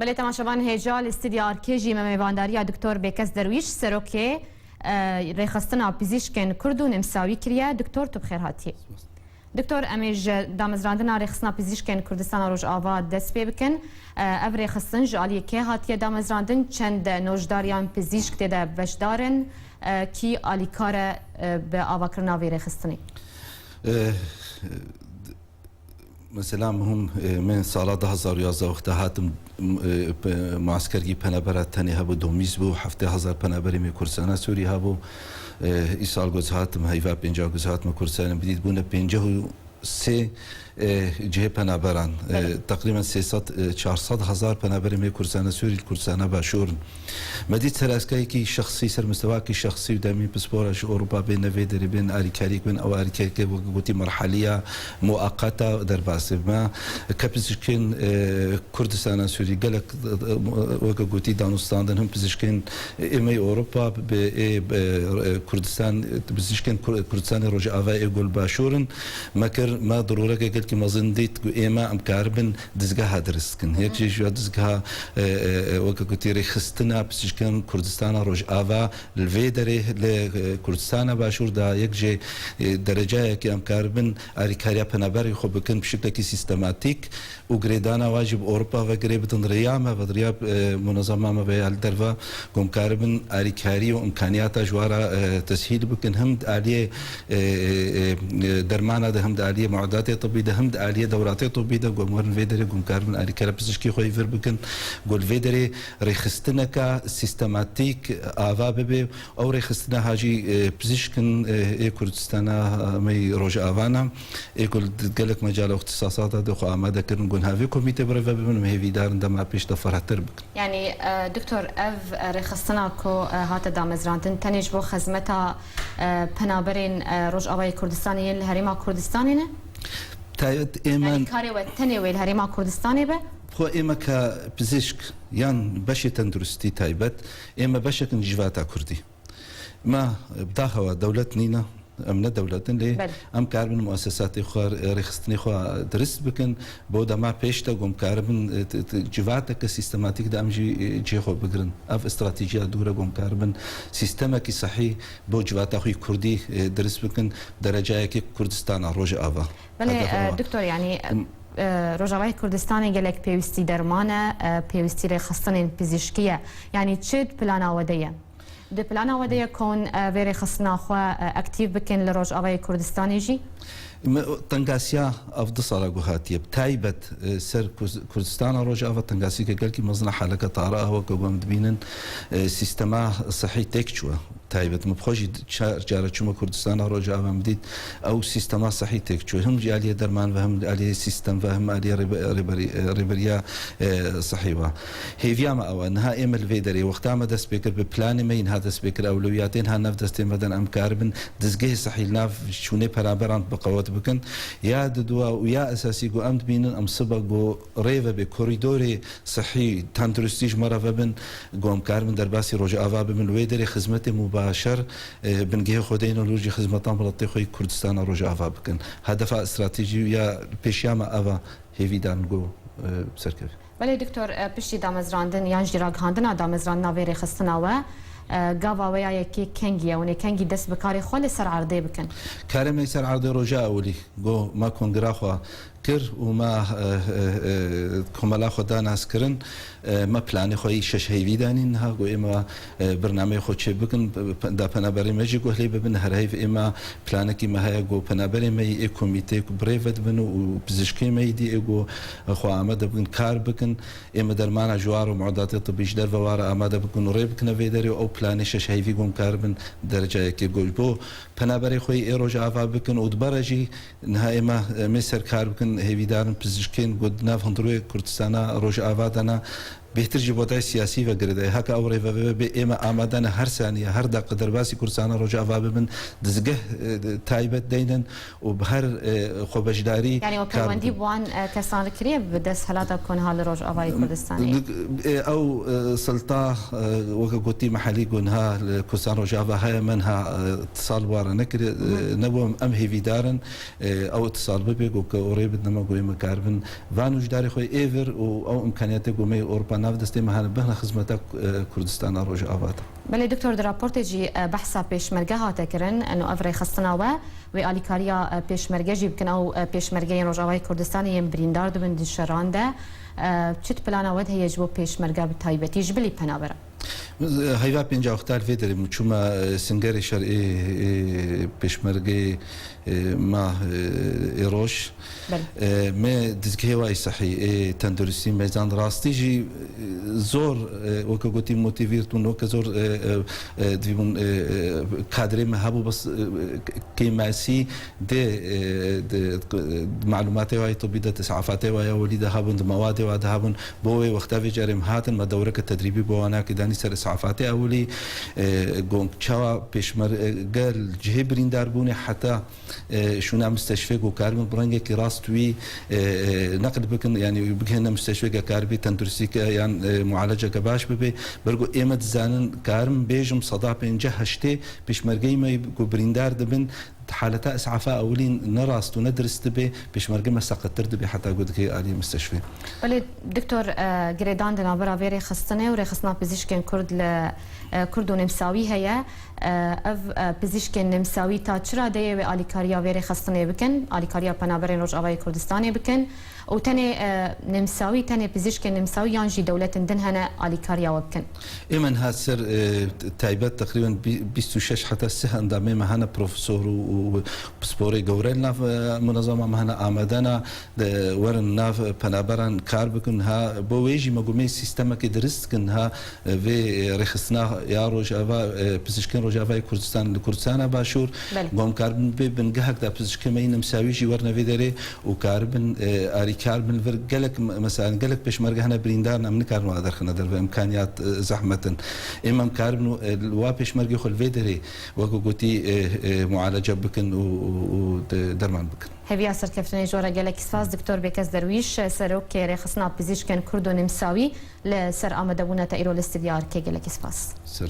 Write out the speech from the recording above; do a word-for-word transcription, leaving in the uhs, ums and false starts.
Belê temaşevan hêja li stûdya Arkê jî me mêvandariya Doktor Bêkes Derwîş, serokê, e, Rêxistina Pizîşkên Kurd û Nemsawî kiriye. Doktor, tu bi xêr hatî. Doktor, em ê ji damezrandina Rêxistina Pizîşkên Kurdistana Rojava dest pê bikin. E, ev rêxistin ji aliyê kê hatiye damezrandin? Çend nojdar yan pizîşk tê de beşdar in? E, kî alîkar e, e, bi avakirina vê rêxistinê? E, Mesela min hûn, e, min sala du hazar û yazdeh wexta hatim, e, pe-, muaskergî penebera tenê hebû, domîz bû, heftê hezar peneberê me Kurdistana Sûrî hebû. E, îsal goz hatim, heyva pênca goz hatime Kurdistanê bidît, bûne pênceh û sê, e, cihê penaberan. E, Belê. Teqrîben sê sed, e, çar sed hezar penaberê me Kurdistana Sûrî li Kurdistana Başûr in. Me dît ser eskayekî şexsî, ser mistewakî şexsî û demî pispora ji Ewropa bên, ne vê derê bên, alîkarîk bin, ew alîkarîkê wek gotî merheliya muaqeta derbasê. Me kepizişkên, e, Kurdistana Sûrî gelek, e, wek gotî danûstandin, him pizişkên ê me Ewropa bi ê, e, Kurdistan, pizişkên Kur-, Kurdistanê Rojava ê gul başûr in. Me kir, me dirûreke gelkî mezin dît ku ê me em karibin dizgeha dirist kin. Yek jî ji ya dizgeha, e, e, e, weke gotî rêxistina pizîşkên Kurdistana Rojava li vê derê li, e, Kurdistana Başûr de yek jê, e, derecayekî em karibin alîkariya penaberê xwe bikin bi şiklekî sîstematîk û girêdana wa jî bi Ewropa ve girê bidin riya me ve, riya, e, munezema me ve ya li derve ku em karibin alîkarî û imkaniyata ji wa re, e, teshîl bikin. Him di aliyê e, e, e, dermana de, him di aliyê muadatê tibî de, him di aliyê dewratê tibî de, ku em werin vê derê ku em karibin alîkara pizîşkî xwe yê vir bikin, ku li vê derê rêxistineka sîstematîk ava bibe. Ew rêxistina ha jî, e, pizîşkin, e, ê Kurdistana, e, me yî Rojavana, ê ku li gelek mecala ixtisasata de xwe amade kirin, ku niha vê komîtê birêve bibin, em hêvîdar in dema pêş de ferehtir bikin. Yanî, e, Doktor, ev, e, rêxistina ku, e, hate damezrandin tenê ji bo xizmeta, e, penaberên, e, Rojavayê Kurdistanê yên li Herêma Kurdistanê ne? Taybet ê me Yanî karê we tenê wê li Herêma Kurdistanê be? Xwe ê me ke pizîşk yan beşê tenduristî taybet, ê me beşek in civata Kurdî. Ma, e, bi daxewa dewlet nîne, em ne dewlet in, lê Belê. em karibin muesesatê xwe, e, rêxistinê xwe dirist bikin. Bo dema pêş de ku em karibin, e, t-, t-, civateke sîstematîk de em jî, e, cihê xwe bigirin. Ev stratejiya dûr e ku em karibin sîstemekî sehî bo civata xwe yî Kurdî, e, dirist bikin, derecayekê Kurdistana Rojava. Belê, Hedef e, ew e. Doktor, yanî, e, Rojavayê Kurdistanê gelek pêwîstî derman e, e, pêwîstî rêxistinên pizîşkî ye. Yanî çi di plana we de ye? Di plana we de ye ku hûn, e, vê rêxistina xwe, e, aktîf bikin li Rojavayê Kurdistanê jî? Me, tengasiya ev du sala ku hatiye, bi taybet, e, ser Kurz-, Kurdistana Rojava tengasiyeke gelkî mezin e, haleke tariq e, weke ku em dibînin, e, sîstema sehî têk çûye. Taybet min bi xwe jî çar cara çûme Kurdistana Rojava, min dît ew sîstema sehî têk çûye. Him ji aliyê derman ve, him aliyê sîstem ve, him aliyê rêbe-, rêberî-, e, rêberiya, e, sehî ve. Hêviya me ew e. Niha ê me li vê derê, wexta me dest pê kir, bi planê me yî niha dest pê kir, ewlewiyatê niha nav destê me de ne, em karibin dizgehê sehî li nav çûnê penaberan bi qewet bikin. Ya diduwa û ya esasî ku em dibînin, em sibe ku rê vebe korîdorê sehî, tenduristî ji me re vebin, ku em karibin derbasî Rojava bibin. Wê derê xizmetê mubaşer, e, bingehê xwe deynin, lûr jî xizmetan welatê xwe yî Kurdistana Rojava bikin. Hedefa stratejî ya pêşiya me ev e, hêvî dan ku, e, bi ser keve. Belê Doktor, e, piştî damezrandin yan jî ragihandina damezrandina vê rêxistina we, e, gava we ya yekê kengî ye? Hûn ê kengî dest bi karê xwe li ser erdê bikin? Karê me ser erdê roja ewilî, ku me kongira xwe kir û me, e, e, e, komela xwe da naskirin, e, me planê xwe yî şeş heyvî danîn niha, ku ê me, e, birnameyê xwe çê bikin, p-, p-, da penaberê me jî guhlê bibin, her heyv ê me planekî me heye, ku penaberê me yî ê komîtê ku birêve dibin û, û pizişkê me yî dî ê ku xwe amade bikin, kar bikin, ê me dermana ji war û muadatê tibî ji derve ware amade bikin û rê bikine vê derê û ew planê şeş heyvî ku em karibin derecayekê ku ji bo penaberê xwe yî ê Rojava bikin û dibere jî Niha ê me, em ê ser kar bikin, hêvîdar in pizîşkên ku di nav hundirûyê Kurdistana Rojava de ne, bêhtir jî bi watayê siyasî ve girêdayî. Heke ew rêve vebe, ê me amade ne her saniye, her deqe derbasî Kurdistana Rojava bibin, dizgeh, e, taybet deynin û bi her, e, xwebeşdarî Yanî we kar peywendî bikin. bi wan, e, kesan re kiriye bi desthelata ku niha li Rojavayê Kurdistanê? Li, e, ew, e, silta, e, weke gotî mehelî ku niha li Kurdistan Rojava heye, me niha, e, îtisal bi wan re nekiriye, e, Hı. nebû, em, em hêvîdar in. E, ew îtisal bibe, ku, ku rê bidin me, ku ê me karibin van nûjdarê xwe ê vir û ew îmkaniyetê ku me yê Ewropa Nav destê me hene bihne xizmeta, e, Kurdistana Rojava de. Belê, doktor, di raportê jî, e, behsa pêşmerge hate kirin, e, no ev rêxistina we, wê alîkariya, e, pêşmerge jî bikin, ew, e, pêşmergeyên Rojavayê Kurdistanê yên birîndar dibin di şeran de. E, çi plana we de heye ji bo pêşmerge bi taybetî ji bilî penabera? Heyva pênca heft li vê derê min çûma, e, singerê şer ê, ê pêşmergeyê, e, ma, e, ê roj. Belê. E, me dizgehê wa yê sehî, ê tenduristî meyzand rastî jî, e, zor, e, weke gotî motivîrt bûn, weke zor, e, e, e, divî bûn, e, e, kadrê me hebû, bes, e, kêmasî dê, e, di, di malûmatê wa yê tibî de, di îs'afatê wa yê ewilî de hebûn, di mewadê wa de hebûn. Bo wê wexta vê carê em hatin, me dewreke tedrîbî bo wan a kî danî ser îs'afatê ewilî, e, gong çawa pêşmerge li cihê birîndarbûnê heta, e, şûna mistişfê ku karibin bi rengekî rast wî, e, e, neql bikin, yanî wî bigihîne mistişfê ke karibî tenduristîke yan, e, mualeceke baş bibe. Ber ku ê me dizanin, karim bêjim seda pêncî heştê pêşmergeyê me ku birîndar dibin, di haleta îs'afa ewilî ne rast û ne dirist dibe, pêşmerge me seqettir dibe heta ku dike aliyê mistişfê. Belê, doktor, e, girêdan di navbera vê rêxistinê û rêxistina pizîşkên Kurd li, e, Kurd û Nemsawî heye. E, ev, e, pizîşkên Nemsawî ta çi radeyê wê alîkariya vê rêxistinê bikin, alîkariya penaberên Rojavayê Kurdistanê bikin? Û tenê, e, Nemsawî, tenê pizîşkên Nemsawî yan jî dewletên din hene alîkariya we bikin? Ê me niha ser, e, taybet teqrîben bî-, bîst û şeş heta sih endamê me hene, profesor û, û pisporê gewre li nav, e, munezema me hene, amade ne, de werin nav penaberan kar bikin. Ha, bo wê jî me gumê sîstemekê dirist dikin. Ha, e, vê, e, rêxistina ya Rojava, e, pizîşkên Rojavayê Kurdistan li Kurdistana Başûr. Belê. Gom karibin bê bingehek de pizîşkê me yî Nemsawî jî werine vê derê û karibin, e, arîkar bin vir gelek, me-, mesela gelek pêşmerge hene birîndar ne, em nikarin wa derxine derve, imkaniyat, e, zehmet in. Ê me em karibin, e, wa pêşmergê xwe li vê derê, wekî gotî, e, e, mualece bikin û, û, û de-, derman bikin. Hêviya serkeftinê ji we re gelekî spas, Doktor Bêkes Derwîş, serokê Rêxistina Pizîşkên Kurd û Nemsawî, li ser amadebûna te îro li stûdyoya Erkê. Gelekî spas. Ser